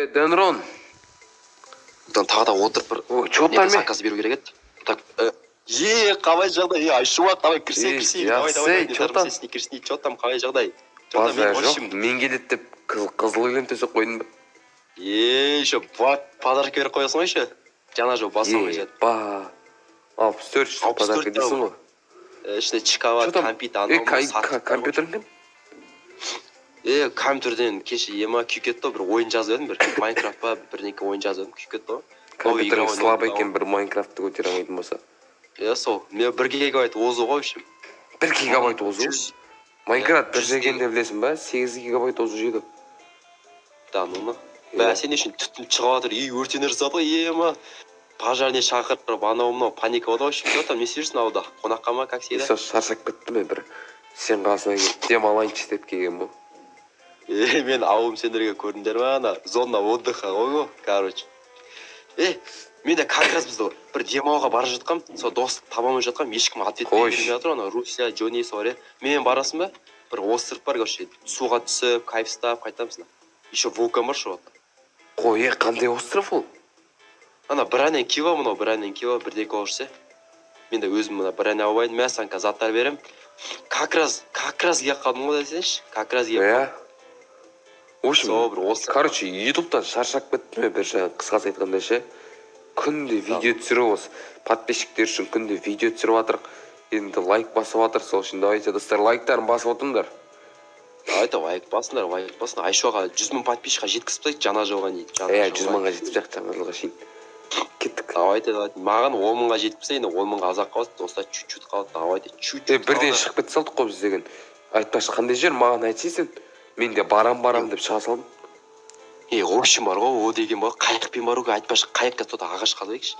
Денрон. Одан тағы да отырып бір Ой, чё неге там, е? Заказ беру керек еді. Так, е, қалай жағдай? Е, Айшуақ, давай кірсе, Ей, кірсе, давай, жақсы, давай, ей, чё там? кірсей, чё там, қалай жағдай? Чё там, Базар мен, в жоқ, общем, мен келеді деп қызыл кілем төсеп қойдым ба? Е, еще подарок беріп қоясың ғой еще. Жаңа жыл басылмай Е, жатыр. ба. 64 штук 64 подарка дейсің ғой. Ішінде шоколад, Чё там? кәмпит, Е, анау, мынау, сатып. Компьютерің кім? Е, компьютерден кеше ема күйіп кетті ғой, бір ойын жазып едім, бір Майнкрафт па, бірдеңке ойын жазып едім, күйіп кетті ғой. Новый игра Компьютерің ойнадым, слабый екен, бір Майнкрафтты көтере алмайтын болса. Е, сол, мен 1 гигабайт озу ғой, в общем. 1 гигабайт озу? 100. Майнкрафт бір 100 жегенде, білесің ба, 8 гигабайт озу жейді. Да, ну, Иә. Бә, сен үшін түтін шығып жатыр, үй өртеніп жатыр ғой, ема. Пожарный шақырып, анау мынау паника болды ғой, в общем. Че там, не істеп жүрсің ауылда? Қонаққа ма, как всегда? Сол шаршап кеттім мен, бір сен қасына келіп демалайыншы деп келгенмін ғой. Е, мен ауылым сендерге көрдіңдер ма, ана зона отдыха ғой ғой, короче. Е, мен де как раз бізді бір демалуға бара жатқам, сол дос таба алмай жатқам, ешкім ответ Қойш. бермей жатыр, ана Руся, Джонни сол бар, е. Менімен барасың ба? Бір остров бар, короче, суға түсіп, кайф ұстап қайтамыз. Еще вулкан бар сол жақта. Қой, е, қандай остров ол? Ана біранен киіп ал, мынау біранен киіп ал, бірдеңке болып жүрсе. Мен де өзім мына біране алып алайын, мә, саған қазір заттар беремін. Как раз келіп қалдым ғой десеңші, как раз келіп. Иә. В общем, Сол бір остров. короче, Ютубтан шаршап кеттім мен, бір жағынан, қысқасы айтқанда ше. Күнде видео түсіріп, осы подписчиктер үшін күнде видео түсіріп жатырық. Енді лайк басып жатыр, сол үшін давайте, достар, лайктарын басып отырыңдар. Давайте лайк басыңдар, лайк басыңдар. Айшуаға 100 000 подписчикқа жеткізіп тастайық жаңа жылға дейін. Жаңа Иә, жылға. 100 мыңға жетіп жатық жаңа жылға шейін. Кеттік. Давайте, давайте. Маған 10 мыңға жетіп, енді 10 мыңға аз ақ қалды, достар, чуть чуть қалды, давайте, чуть Е, чуть. бірден шығып кете салдық қой біз деген. Айтпашы, қандай жер, маған айтсай сен. Мен де барам, барам деп шыға салдым. Е, в общем, бар ғой, о деген бар, қайықпен бару керек, айтпашы, қайыққа сонда ағаш қазайықшы.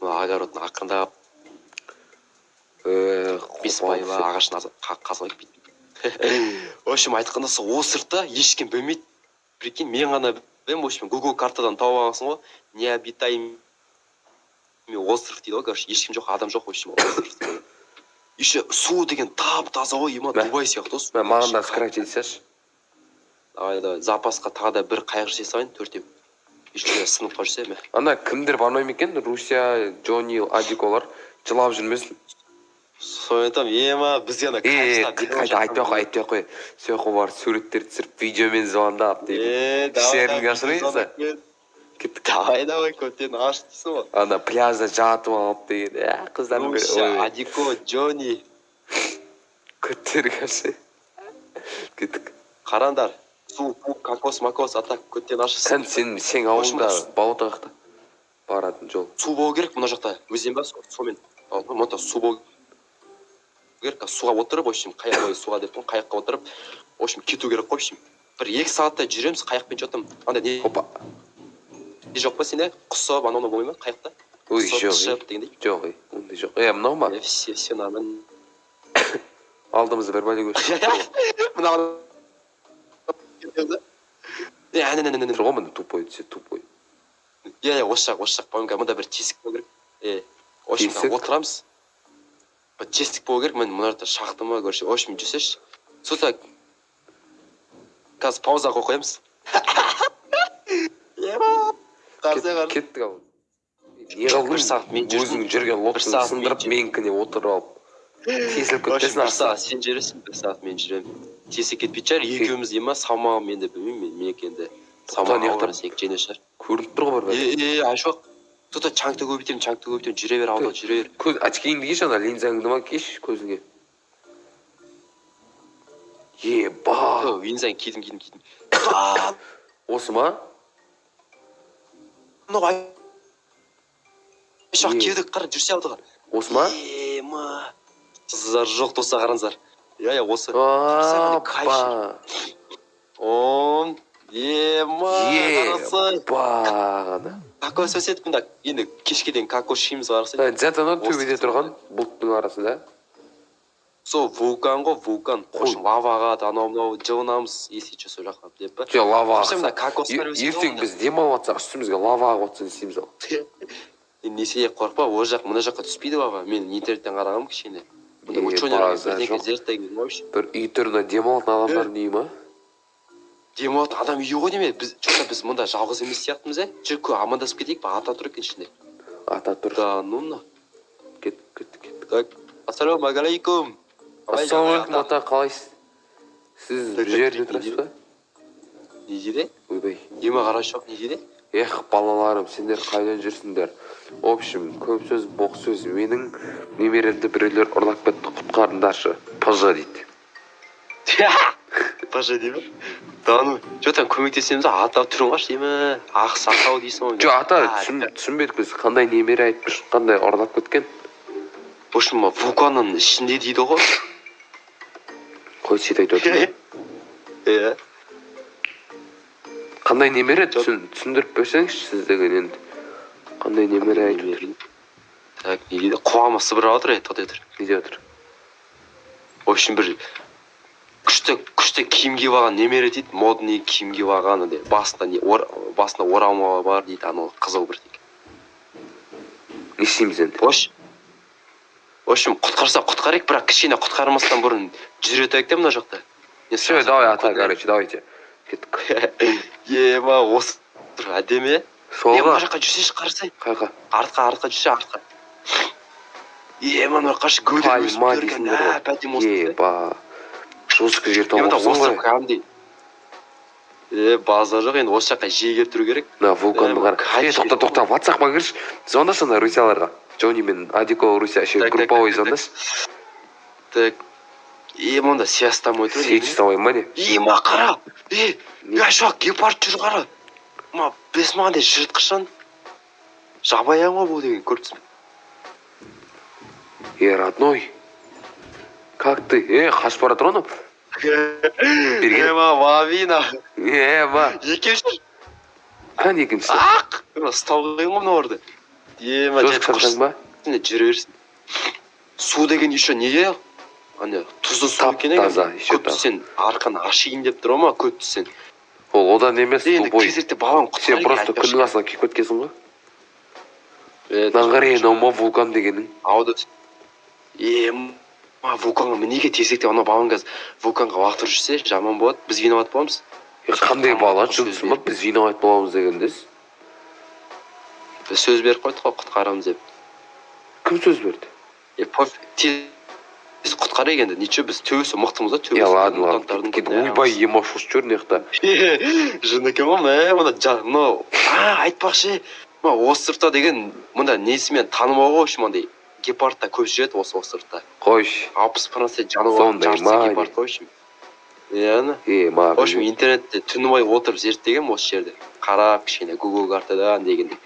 Огородын ақырындап Қопал. Бесбай ба, ағашын қазып бүйтіп. В общем, айтқанда, сол островта ешкім білмейді, прикинь, мен ғана білемін. В общем, Гугл картадан тауып алғансың ғой, необитаемый остров дейді ғой, короче, ешкім жоқ, адам жоқ, в общем, остров. Еще су деген тап таза ғой, ема. Мә. Дубай сияқты ғой су. Мә, маған да скрафт ете салшы. Давай, давай, запасқа тағы да бір қайық жасай салайын, төртеу, еще сынып қалып жүрсе, мә. Ана кімдер бармай ма екен? Руся, Джонни, Адиколар жылап жүрмесін. Соны айтамын, ема, бізге ана Е, кайф ұстап қайта айтпай ақ қой, айтпай ақ қой. Сол жаққа барып суреттер түсіріп, видеомен звондап дейді. Е, давай. Іштеріңді Давай, ашырайын. звондап. Кеттік. Давай, давай, көптен аш дейсің ғой. Ана пляжда жатып алып деген, ә, қыздардың Руся, ой, Адико, Джонни. Көттерге ше. Кеттік. Қараңдар, су, пу, кокос макос, а так көптен ашырсың. Сен сен ауылыңда болото қаяқта? Баратын жол. Су болу керек мына жақта, өзен ба, сумен мына су болу керек. Суға отырып, в общем, қайық, ой, суға деп, қайыққа отырып, в общем, кету керек қой. В общем, бір екі сағаттай жүреміз қайықпен. Че там, андай не Опа. жоқ па сенде, құсып, анау мынау болмай ма қайықта? Ой, Құсып, жоқ. тышып дегендей. Жоқ, ей, ондай жоқ. Е, мынау ма? Е, все, все нормально. Алдымызда бір бәле көрсетіп тұр ғой. Мына е, әне, әне, әне. Тұр ғой міне, тупой десе, тупой. Иә, осы жақ, осы жақ, по мында бір тесік болу керек. Е, в общем, Тесік? отырамыз, бір тесік болу керек. Міне, мына жақта шахта ма, короче, в общем, жүрсеші. Сосын қазір пауза қойып қоямыз. Қарсы, қарсы. Кеттік ал. Не қылдың? Бір сағат мен жүрдім. Өзің жүрген Бір лодканы сағат мен сындырып, жүрдім. менікіне отырып алып. Тесіліп В общем, кетпесін бір астына. сағат сен жүресің, бір сағат мен жүремін. Тесіп кетпейтін шығар екеуміз ема, салмағым енді білмеймін мен, менікі енді салмағы Тоқтан ауыр, сенікі жеңіл шығар. Көрініп тұр ғой бір Е, бәле. е, Айшуақ, тоқта, чаңты көбейтемін, чаңты көбейтемін, жүре бер, алда жүре бер. Көз очкиіңді киші, ана линзаңды ма, киші көзіңе. Еба. Линзаны кидім, кидім, кидім. Осы ма? Мынау, Айшуақ, Е. келдік, қара, жүрсе алдыға. Осы ма? Ема, қыздар жоқ, достар, қараңыздар. Иә, осы. Апа. Он ема, қарасай. Еба. Кокос өседі мында, енді кешке дейін кокос жейміз, қарасай. Зат анау төбеде тұрған бұлттың арасында. Сол вулкан ғой, вулкан. В общем, лава ағады, анау мынау, жылынамыз, если че, сол жақта деп па. Жоқ, лава Вообще, мына ақса. Кокостар өседі ғой Ертең мында. біз демалып жатсақ, үстімізге лава ағып жатса, не істейміз ал? Енді несие, қорықпа, ол жақ, мына жаққа түспейді лава. Мен интернеттен қарағанмын кішкене. Мында Е, ученыйлар базар бірдеңке жоқ. зерттеген, в общем. Бір үй түріне демалатын адамдардың үйі ма? Демалатын адам үйі ғой деме. Біз че біз мұнда жалғыз емес сияқтымыз, ә? Жүр, амандасып кетейік па? Ата тұр екен ішінде. Ата тұр. Да ну на. Кет, кет, кет. Так, ассалаумағалейкум. Ассалаумағалейкум, ата, қалайсыз? Сіз Так, бұл так, жерде не тұрасыз дейді? ба? Не дейді? Ойбай. Еме, қарашы, жоқ, не дейді? Эх, балаларым, сендер қайдан жүрсіңдер? В общем, көп сөз, боқ сөз. Менің немеремді біреулер ұрлап кетті, құтқарыңдаршы, пж дейді. Пажа дейді ма? Да ну, че там, көмектесеміз. Ата, түрің қарашы, еме, ақ сақал дейсің ғой. Жоқ, ата, А, түсінбедік біз, қандай немере айтып, қандай ұрлап кеткен? В общем, вулканның ішінде дейді ғой. Қой, сөйтіп айтып отыр ма? Иә. Қандай немере, түсіндіріп берсеңізші сіз деген енді. Қандай немере айтып отыр? Так, не дейді? Құлағыма сыбырлап отыр, е, тоқтай тұр. Не деп отыр? В общем, бір күшті күшті киім киіп алған немере дейді, модный киім киіп алған, андай басында не басында орамал бар дейді, анау қызыл бірдеңе. Не істейміз енді? В общем, құтқарса, құтқарайық, бірақ кішкене құтқармастан бұрын жүре тұрайық та мына жақта. Не Все, сразу давай, ата, короче, давайте. Кеттік. Ема, осы тұр әдемі, е. Солға. Мына жаққа жүрсейші, қарасай. Қайқа? Артқа, артқа жүрсе, артқа. Ема, мына қарашы, гүлдер өсіп Пальма тұр екен. дейсіңдер ғой. Әп әдемі остров. Еба, жесткий жер Е, мында тауып алыпсың остров ғой. кәдімгідей. Е, базар жоқ, енді осы жаққа жиі келіп тұру керек. Мына вулканды Е, қара. кайф Е, тоқта, тоқта, ватсапқа кірші, звондашы ана русияларға, Джонни мен Адико Руся еще. Так, так, Групповой так, так. звондашы. Так, е, мында связь ұстамай тұр. Сеть ұстамай ма, не? Ема, қара, е. Не? Е, шок, гепард жүр, қара. Ма, білесің ба, қандай жыртқышан, жабайы аң ғой бұл деген, көріп тұрсың. Е, родной, как ты? Е, қашып бара жатыр ғой анау. Берген. Ема, лавина. Ема. Екеуі жүр. Қане екіншісі? Ақ, ұстау қиын ғой мыналарды, ема. Жестко шаршадың ба? Жүре берсін. Су деген еще неге, ана тұзды су Тап екен, иә. таза еще. Көп түссең, арқаны ашиын деп тұр ма, көп түссең. Ол одан емес, Енді тупой. Тезірек баланы Сен құтқарайық. просто күннің астына күйіп кеткенсің ғой. Мынаны қара, енді мынау ма вулкан дегенің? Ауды, ема, вулканға неге тезірек деп, анау балаң қазір вулканға лақтырып жүрсе, жаман болады, біз виноват боламыз. Е, қандай бала, жындысың ба? Біз виноват боламыз дегенде. Біз сөз беріп қойдық қой, құтқарамыз деп. Кім сөз берді? Е, пофиг, тез құтқарайық енді, ничего, біз төбесі мықтымыз да, төбесі. Е, ладно, ладно. Мутанттардың. Кет, ойбай, ема, шошып жібер мына жақта. Жын екен ғой, мә, мына мынау. А, айтпақшы, мына островта деген, мында несімен танымал ғой, в общем, андай гепард та көп жүреді осы островта. Қойшы. 60% жануар Сондай жартысы ма, гепард қой, в общем, иә. Ема. В общем, интернетте түні бойы отырып зерттегенмін осы жерде, қарап кішкене Гугл картадан дегендей.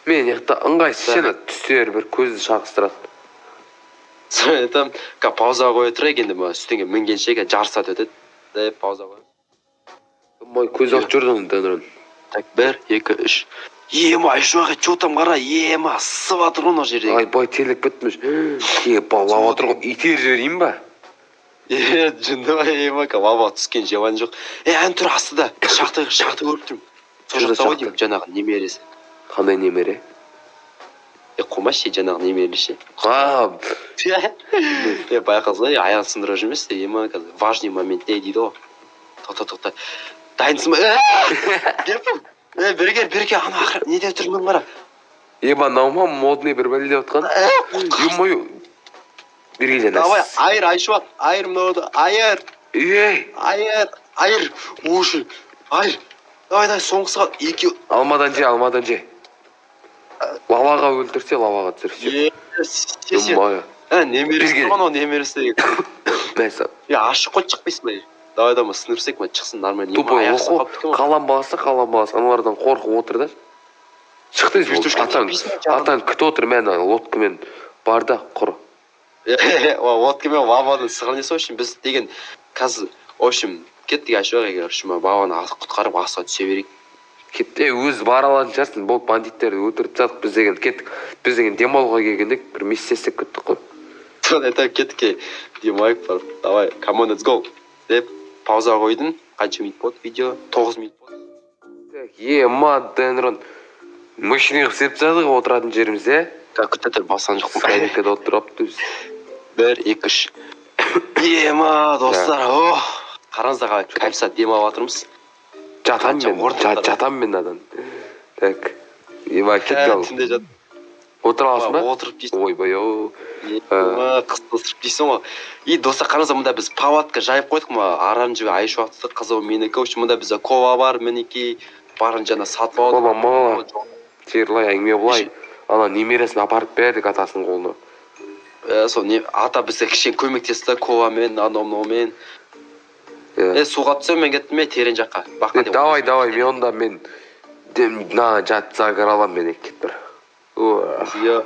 Мен мына жақта ыңғайсыз Так. ше, ана түстері бір көзді шағыстырады. Соны айтамын, қазір пауза қоя тұрайық енді, мына үстіңе мінгенше, қазір жарты сағат өтеді деп, пауза қоямын. Ой, көз атып жүрді ана Дәнрон. Так, бір, екі, үш. Ема, айшуақ, че там, қара, ема, ысып жатыр ғой мына жерде. Айбай, терлеп кеттім. Еба, лава тұр ғой, итеріп жіберейін ба? Е, жынды ма, ема, лава түскен жеван жоқ. Е, ән тұр астыда, шахта, шахта көріп тұрмын. Сол Қайда жақта ғой шахта? деймін, жаңағы немересі. Қандай немере? Е, қумашы, жаңағы немере ше. А. Е, байқасың, е, аяғын сындырып жүрмес, ема, қазір важный моментте дейді ғой. Тоқта, тоқта, дайынсың ба? Е, бері кел, бері кел, ана ақыры неде тұр, міне, қара. Ема, мынау ма модный бір бәле деп жатқан? Ё-моё, бері кел. Давай. Ана. Айыр, Айшуақ, айыр мынауды, айыр. Ей. Айыр, айыр, уже айыр, давай, давай, соңғысы қалды, екеу. Алмадан же, алмадан же. Лаваға өлтірсе, лаваға түсір, все. Е, сен Ё-моё. ә, немересі Бізге- тұр ғой анау, немересі деген. Мәссаған. Е, ашық қой, шықпайсың ба? Давай, давай, сындырсек, ма, шықсын нормально. Тупой. Аяқ Оқу қалып кеткен ғой. Қалам баласы, қалам баласы аналардан қорқып отыр да, шықты. Вертушка. Атаң, атаң күтіп отыр, мә, ана лодкамен бар да, құр. Лодкамен лавадан сығылмаса, в общем, біз деген қазір, в общем, кеттік, Айшуақ, егер общем, баланы құтқарып, астына түсе берейік. Кетті, е, өзі бара алатын шығарсың. Болды, бандиттерді өлтіріп тастадық біз деген, кеттік. Біз деген демалуға келгенде бір миссия істеп кеттік қой. Соны айтамын, кеттік, е, демалайық барып, давай, come on, let's go деп пауза қойдым. Қанша минут болды видео? 9 минут болды. Так, ема, Денрон, мощный қылып істеп тастадық ғой отыратын жерімізде. Так, күте тұр, басқан жоқпын. Скамейкада отырып алыпты өзі. Бір, екі, үш. Ема, достар, о. Қараңыздар, қалай кайф демалып жатырмыз. Жатамын Қанша мен, орындықтар. Жатамын мен мынадан. Так, ема, кеттік ал. Түнде жат. Отыра аласың ба? Отырып дейсің. Ойбай ау. Қысылып дейсің ғой. И, достар, қараңыздар, мында біз палатка жайып қойдық. Мына оранжевый айшуақты, қызыл менікі. В общем, мында бізде кола бар, мінекей, барын жаңа сатып алдық. Кола мала. Жер былай, әңгіме былай, ана немересін апарып бердік атасының қолына. Сол не, ата бізге кішкене көмектесті коламен, анау мынаумен. Иә. Е, суға түсемін мен, кеттім, е, терең жаққа бақа деп. Давай, давай, мен онда мен мына жат, загар аламын мен, кет бір. Иә.